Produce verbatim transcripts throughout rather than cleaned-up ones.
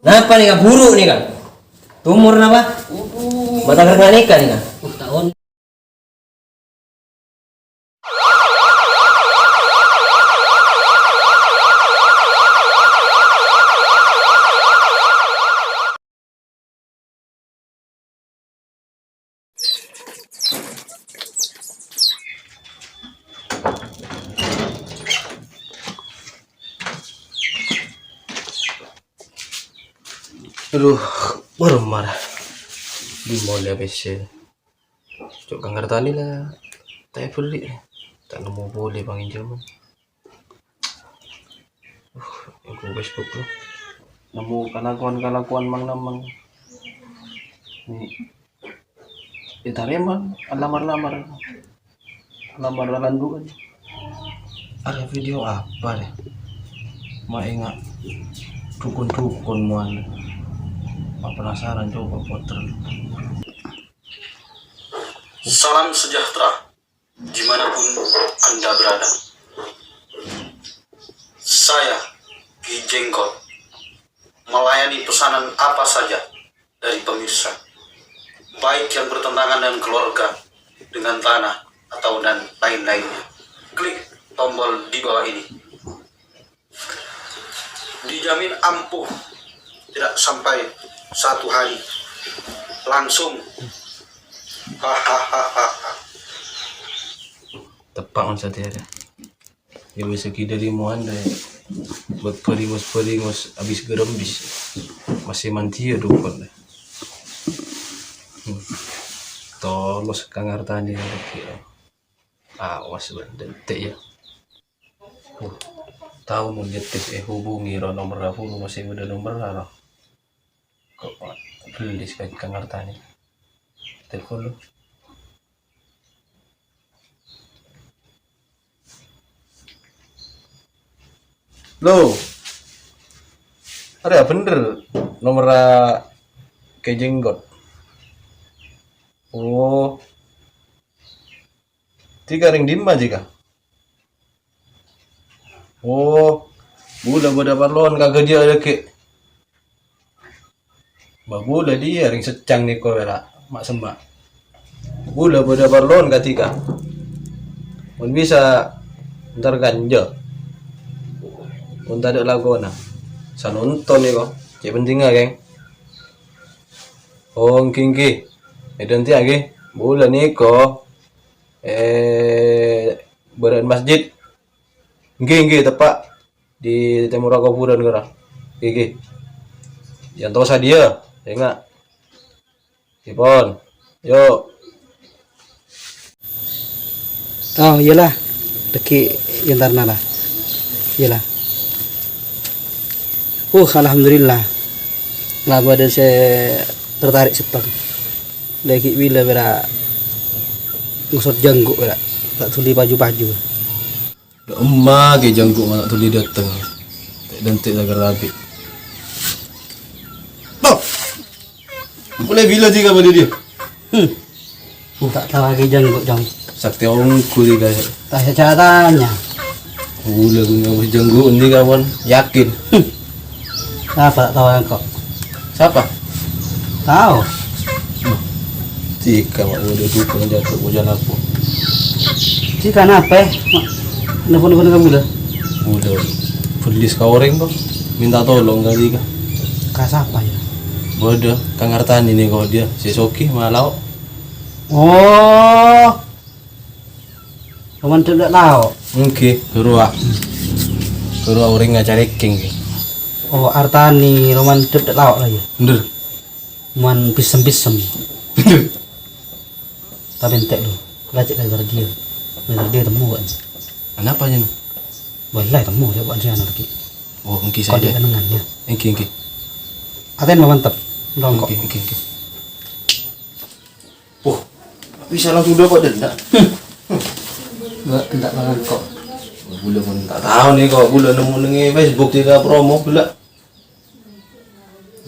Napa nèka buru nèka? Tumor napa? Mata kerna nèka nèka. Aduh, baru marah. Dimolè pèssè. Cok, kangartani la. Ta' èberri'. Ta' nemmo polè panginjhâman. Uh, èngghu Facebook lu. Nemmo kalakowan-kalakowan mang-namang. Ni. Ètarèma, alamar-lamar. Alamar lalandu'an. Ada video apa deh? Ma' enga' dukun-dukun moan. Ma' penasaran coba potret. Salam sejahtera, dimanapun Anda berada. Saya, Ki Jenggot, melayani pesanan apa saja dari pemirsa, baik yang bertentangan dengan keluarga, dengan tanah, atau dan lain-lainnya. Klik tombol di bawah ini. Dijamin ampuh, tidak sampai satu hari. Langsung. Hahaha. Teppa' mon satèya. Ya, wis ghi' dâri mowan, dâ. Bât bâringos-bâringos abis gerembis. Masih mandiya dukun, dâ. Hmm. Tolos kangartani lagi, ya. Awas, bân, dântè', ya. Uh, tao mon nyetis, eh, hubungi ro nomor aku, masih ada nomor, ro. Kok, beli sekali kangartani. Telepon lu. Lo, ada bener nomor Ki Jenggot. Oh, tiga ring dimma jika. Oh, bulâ bâdâ parlon ka ghâdhiyâ dhâggi'. Bâ bulâ dhiyâ rèng seccang nèko, wèra, ma' semma'. Bulâ bâdâ parlon ka dhika. Mon bisa, entar ganja. Mon tadâ' lakona. Sanonton nèko, cè' pentingnga, Keng. Oh, èngghi, èngghi. Èdhânteya, ghi. Bulâ nèko, eh, bârâ'ân masjid. Èngghi, èngghi, teppa'. Di tèmorra kobhurân, kèra. Èngghi, èngghi. Èyantos sadhiyâ, sènga'. Dipon. Yo. Oh, iyâ la. Dhâggi' èyantarana la. Iyâ la. Uh, alhamdulillah. La bâdâ sè tertarik settong. Lagi bilâ bârâ' ngosot jhângghu' bârâ'. Ta' dhuli paju-paju. Dâ' emma Ki Jhângghu' ma' ta' dhuli dâteng. Tè'-dântè' la ghârâbi'. Toh! Mulai bilâ dhika bâdâ dhiyâ? Hmm. Uh. Ta' tao Ki Jhângghu', Cong. Saktè ongghu dhika. Tanya cara tanya. Bulâ ghun ngabâs jhângghu' èndi kawan? Yakin? Hmm. Sapa ta' tao engko'? Sapa? Tao. Dhika ma' bâdâ dukun jatuh bojâ lapo. Dhika napè? Ma-, nelpon-nelpon ka bulâ? Bulâ. Bellis ka orèng, kok. Minta tolong ka dhika. Ka sapa, ya? Bâdâ, ka ngartani nèko dhiyâ. Sè soghi, malao. Oh. Roman Dep Dep Lao. Èngghi, ghâruwa. Ghâruwa orèng ngacarèkèng, ghi. Oh, artani Roman Dep Dep Lao la, ya? Bhender. Man pissem-pissem. Bhender. Tapè entè' lu. La cè' la ghâr dhiyâ. La ghâr dhiyâ temmo, kan? Anapa, Nyen? Wallahi temmo, ya, Pak Andriano lagi. Oh, èngghi. Kok saja. Di kenangan, ya? Èngghi, èngghi. Atèn mantep. Rongko'. Èngghi, èngghi, èngghi. Wah, bisa langsung dapat denda. Hmm. Enggak, enggak bârâmpa kok. Bulâ pon ta' tao nèko, bulâ nemmo neng Facebook dhika promo, bulâ.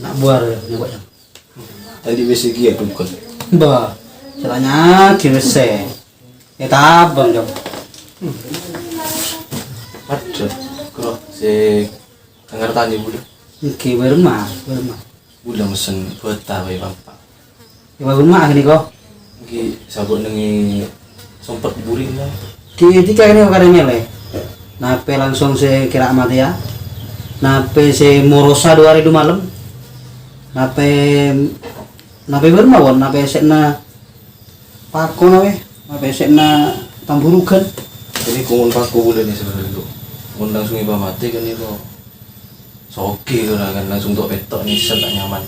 Nak buar ya, nyoba ya. Tadi bisa gia dukun. Bah, caranya gimana sih? Ya tabang, Cok. Aduh, kok sih ngertani bulâ. Èngghi, bârâmma, bârâmma. Bulâ messen bâta bhâi, Bâmpa. È bârâmma ghânèka? Èngghi, sabâ' nèng è sompet buri, Bâmpa. Ghi' dhika ghânèka karè nyèlè. Napè langsung sè kèra matèya? Napè sè morosa du arè du malem? Napè, napè bârâmma, Won? Napè sè'na Pakona wè, mapèsè'na tamburugan. Ghânèka mon pako bulâ nè sabellunna. Mon langsung èpamatè ghânèka soghi ghâ' kan langsung to' pètto' nyèsèl ta' nyaman.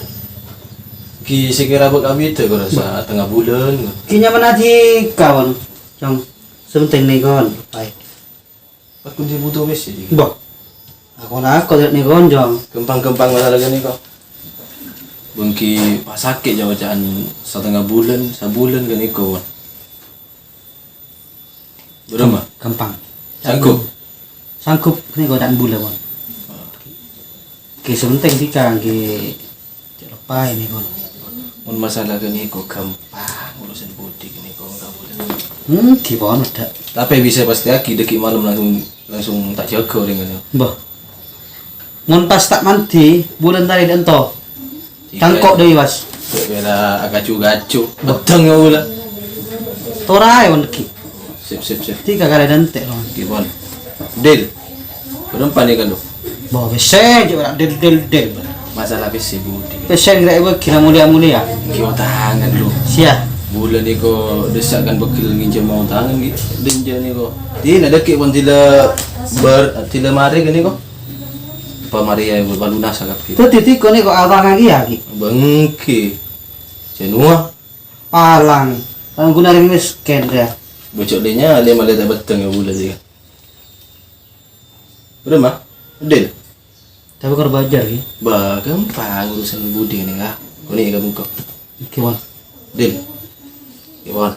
Ghi' sè kèra bâ' kabidhâ ghâ' rassa tengnga bulân. Ghi' nyaman adhi kawon, Cong. Sè pentèng nè kawon, bhâi. Pas kunci butuh wis, ya, Dik. Mbah. Ako-lako dak nèko, Jong. Gampang-gampang masalah ghânèka. Bengki pas sakè' jâ-, jâ' satengnga bulân, sabulân ghânèka, Wan. Bârâmma? Gampang. Sanggup? Sanggup ghânèka jâ' bulân, Wan. Ghi' sè pentèng dhika, ghi' cè' leppaè nèko. Mon masalah ghânèko gampang, urusan budi ghânèko enggak boleh. Hmm, ghi' pon, Dak. Tapè bisa pastèyaghi dhâggi' malem langsung, langsung ta' jâgâ orèng ghânèko. Mbah. Mon pas ta' mandi, bulân tarè ento. Cangko' dâri, Mas. Bela akaju-kaju. Mbah. Peteng ya, Ula. Toraè, Wan, dhâggi'. Sip, sip, sip. Tiga kali dântè', Wan. Ghi' pon. Dil. Bârâmpa nèka, Dok? Bo, pèssè, jâ' ora dil, dil, dil. Masalah pèssè budi. Pèssè kèra èbâghi la molèya-molèya. Ghi' otangan, Dok. Siya. Bulân nèko dessa' kan pegghel ngènjhâm otangan, ghi'. Dhinjâ nèko. Dina dhâggi' pon dila bâr-, dila marè ghânèko. Pamarèya palunas kabbhi. Dhâddhi dhika nèko otangan kèya, ghi'? Bengki. Jânuwa. Palang. Tangghuna rèng mèskèn, ya. Bocok lènya, lè malè ta' betteng ya, bulân, ya. Bârâmma? Dil. Tapè kor bâjâr, ghi. Bah, gampang urusan budi nèka. Konè' ka bungko. Oke, Wan. Dil. Oke, Wan.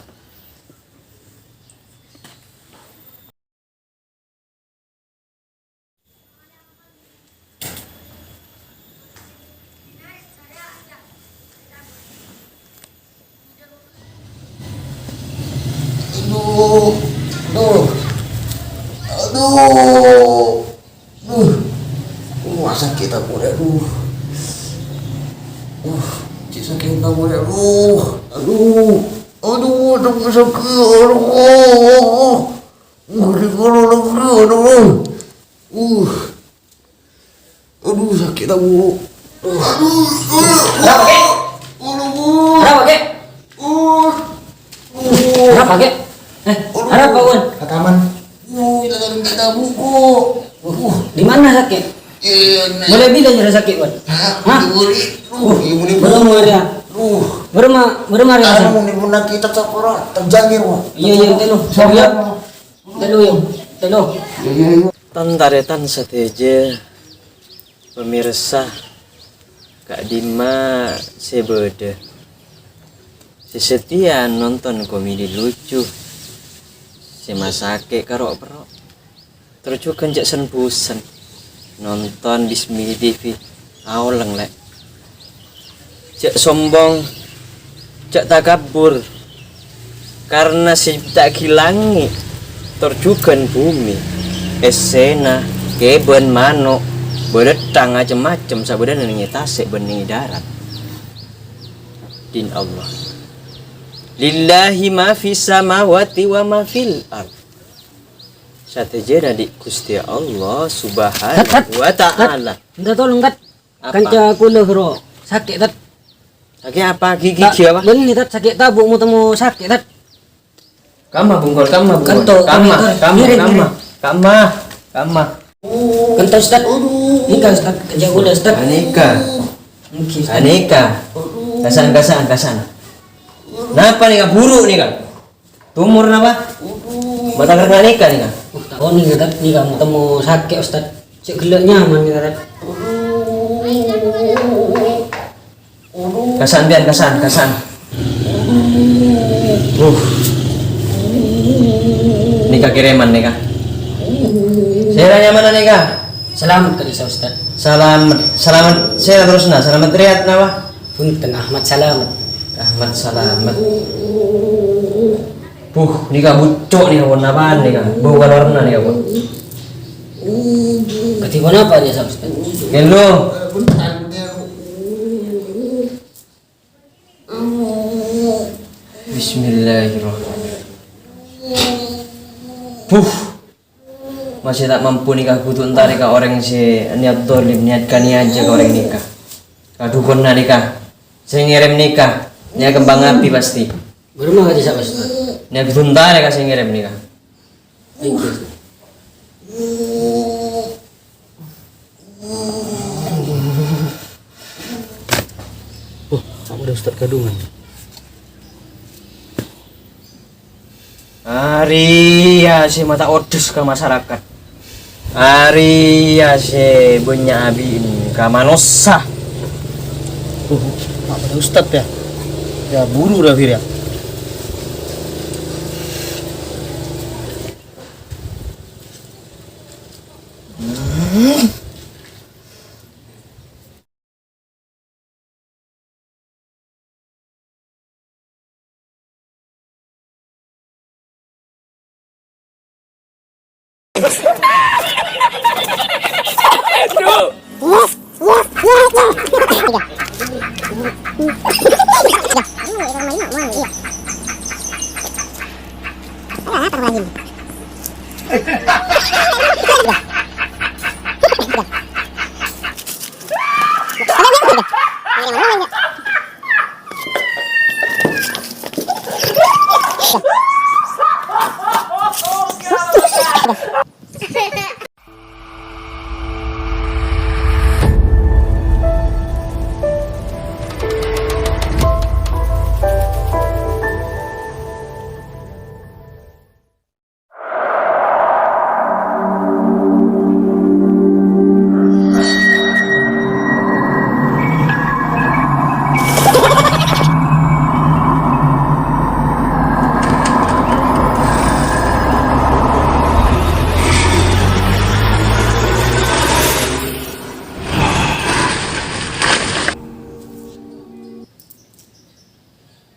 Aduh. Aduh. Aduh. Aduh. Wah, sakè' tamoy, aduh. Uh, cè' sakè' tamoy, aduh. Aduh. Aduh, aduh, sakè', aduh. Aduh, aduh, aduh. Uh. Aduh, sakè' tamoy. Aduh. Kenapa, Kek? Aduh. Kenapa, Kek? Uh. Kenapa, Kek? Eh, aduh. Kenapa, Wan? Ka taman. Uh, ilang kita buku. Uh, di mana sakit? Iya, nih. Boleh bilang nyerah sakit, Wan? Hah? Hah? Boleh. Uh, iya, boleh. Belum ada. Uh. Berma, berma ada. Anu, ini pun nanti tetap orang terjangkir, Wan. Iya, iya, telu. Sabar. Telu, iya. Telu. Iya, iya, iya. Tan-tarètan sadhâjâ. Pemirsa, ka'dimma sè bâdâ sè satèya nonton komedi lucu sè masakè' karo' perro'? Tor jhughân jhâ' sen-bhusen nonton Bismillah T V aolèng, lè'. Jhâ' sombong, jhâ' takabbur, karna sè nyipta'aghi langngè' tor jhughân bhumè, essèna, kèbân, mano', bâlâtthang, cem-macem sabâdâna neng è tasè' bân neng è darat. Din Allah. Lillahi ma fis samawati wa ma fil ard. Sadhâjâna dhi' Ghustè Allah Subhanahu wa Ta'ala. Kat, kat, kat. Minta tolong, Kat. Apa? Kanca kaulâ, Bro. Sakè', Tat. Sakè' apa? Ghi-, ghi-, apa? Bânnè, Tat, sakè' tabu' mo-, temo sakè', Tat. Kamma, Bungkol, kamma, Bungkol. Kanto, kamma, kamma, kamma, miring, kamma, miring. Kamma, kamma. Kanto, Ustaz. Nèka, Ustaz. Kanca kaulâ, Ustaz. Anèka. Ngghi, Ustaz. Anèka. Kasa'an, kasa'an, kasa'an. Napa nèka buru nèka? Tumor napa? Mata karena nèka, nèka. Oh, nèka, Tat, nèka, temo sakè', Ustaz. Cè' ghellâ' nyaman nèka, Tat. Kasa'an, pian, kasa'an, kasa'an. Uh. Nèka kèrèman, nèka. Sèra nyamana, nèka? Salamet, Ustaz. Salamet, salamet. Sèra terros, nah, salamet rèyat napa? Punten, Ahmad Salamet. Ahmad Salamet. Buh, nèka bucco' nèka, pon apaan nèka? Buh, kalorna nèka, pon. Kadhi ponapa nèka, Ustaz? Hello. Bismillahirrahmanirrahim. Puh. Masè ta' mampu nèka, kodhu èntarè ka orèng sè niat dholim, niat kaniaja ka orèng nèka. Ka dhukun nèka. Sè ngèrèm nèka. Nèka kembang api pastè. Bârâmma kajâ sa' Ustaz? Nèka kodhu èntarè ka sè ngèrèm nèka. Thank you. Wah, apa ada Ustaz kadungan? Arèya sè mata odus ka masyarakat. Arèya sè bânnya' abi'in ka manossa. Oh, apa ada Ustaz ya? Ya, buru dah, Fir, ya.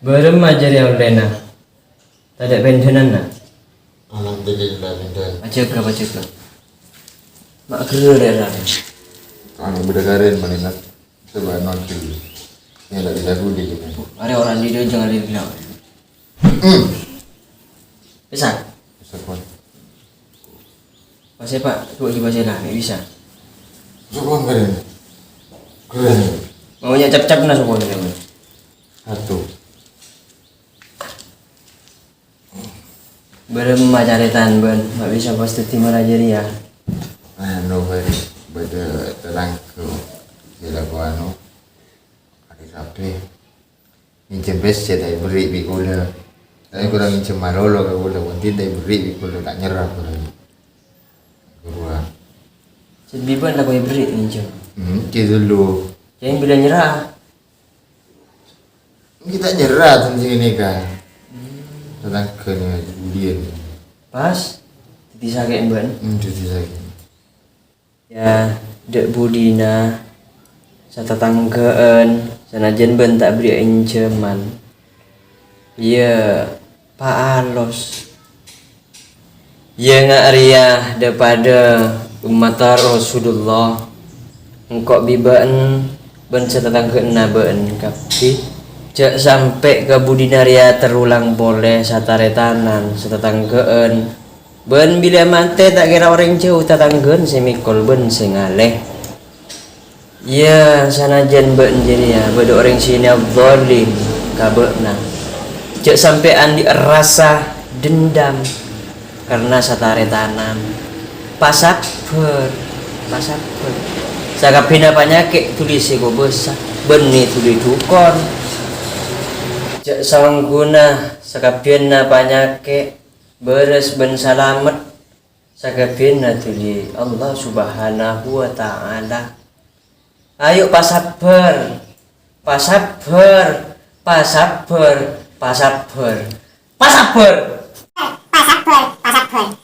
Bârâmma jârèya ollèna? Tadâ' pèndhânanna. Alhamdulillah, pèndhân. Pajâgâ, pajâgâ. Ma' ghârâ rèya. Anu, bâdâ karèn malèna. Coba nonton. Ya, ndak bisa budi gitu. Arè orèng di dia jangan dia bilang. Hmm. Bisa? Bisa, Pon. Pas ya, Pak, coba coba saya lah, nggak bisa. Bisa, Pon, karèn. Keren. Maunya cap-cap nah, Pon, ya, Pon. Satu. Bârâmma carètana bâ'na, ma' bisa pas dhâddhi mara jârèya? Anu, bâdâ, bâdâ tatangghâ sè lako anu, arè Sabtu. Ngènjhâm pèssè ta' èberri' bi' kaulâ. Tapè korang ngènjhâm malolo ka kaulâ, bhunten ta' èberri' bi' kaulâ, ta' nyerra kaulâ. Kaulâ. Sè bi' bâ'na lako èberri' ngènjhâm. Hmm, gitu dulu. Jâ' bilâ nyerra. Kita nyerah tentang ini kan. Tatangghâna budiyân. Pas, dhâddhi sakè' bâ'na. Hmm, dhâddhi sakè'. Ya, dâ' budina, satatangghâ'ân, sanajjân bâ'na ta' bâriyâ ènjhâman. Iyâ, paalos. Iyâ, nga' rèya dhâ-padâ ommatta Rasulullah. Engko' bi' bâ'na bân satatangghâna bâ'na kabbhi. Jâ' sampè' ka budina rèya terulang polè sataretanan, satatangghâ'ân. Bân bilâ matè ta' kèra orèng jâu tatangghâna sè mèkol bân sè ngalè. Iyâ, sanajjân bâ'na jârèya bâdâ orèng sè nèyat zalim ka bâ'na, jâ' sampè' andi' rasa dendam karna sataretanan. Pasabbhâr, pasabbhâr. Sakabbhiyânna panyakè' dhuli sè kobâsa, bânnè dhuli dhukon. Jâ' saongghuna sakabbhiyânna panyakè', bârâs bân salamet. Sakabbhiyânna dhuli Allah Subhanahu wa Ta'ala. Ayo pasabbhâr, pasabbhâr, pasabbhâr, pasabbhâr. Pasabbhâr! Pasabbhâr, pasabbhâr.